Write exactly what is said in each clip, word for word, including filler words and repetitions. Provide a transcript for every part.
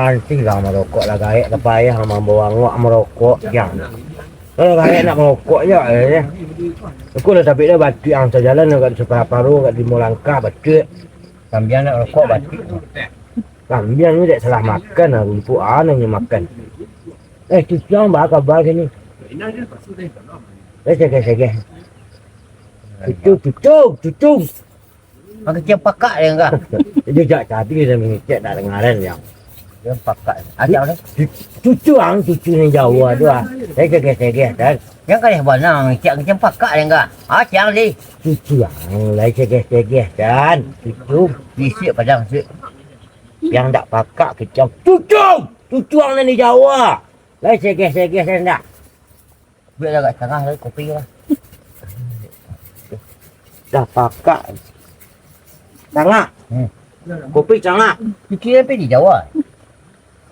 Anti lah marokok lah, gaek lah payah mambawa angok marokok, jang. Kalau gaek nak marokok je, eh. Aku lah tapi dah batik ang sajalan, agak separuh-paruh, agak limo langkah, batik. Sambiang nak rokok, batik. Sambiang ni dek salah makan lah, rumput aneh ni makan. Eh, cucang, bah, kabar sini. Eh, segeh, segeh. Cucu, cucu, cucu. Pakai ciang pakak dia enggak? Dia jak tadi dah mengecek tak dengaran dia. Dia pakak. Ajak ni. Cucu ang, cucu ni jauh tu ah. Saya segeh-segeh kan. Yang kali bana mengecek ciang pakak dia enggak? Ah, ciang li. Cucu ang, lai segeh-segeh kan. Cucu. Bisik padang sik. Yang dak pakak kecam. Cucu! Cucu ang ni jauh ah. Lai segeh-segeh kan dak? Buek agak tangah lai kopi lah. Dah pakak. Cangak. Hmm. Kopi cangak. Cuci sampai di Jawa.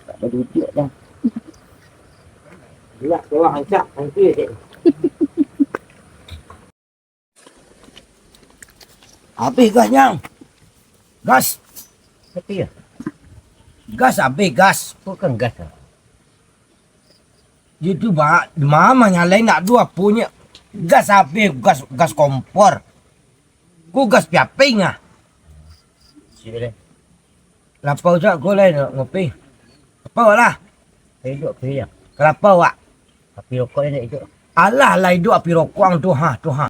Tak ada duduak dah. Nak keluar ancak, nanti je. Habis gas, Nyang. Gas. Tapi ya. Gas habis, gas. Kok kan gas lah? Itu, Pak. Mama nyalain nak dua punyo. Gas habis, gas, gas kompor. Ku gas piaping ah. Sini deh. Lapau jak ko lai nak ngopi. Lapau lah. Hidup api ya. Kelapau wak. Api rokok ni hidup. Alah lah hidup api rokok ang tu ha, tu ha.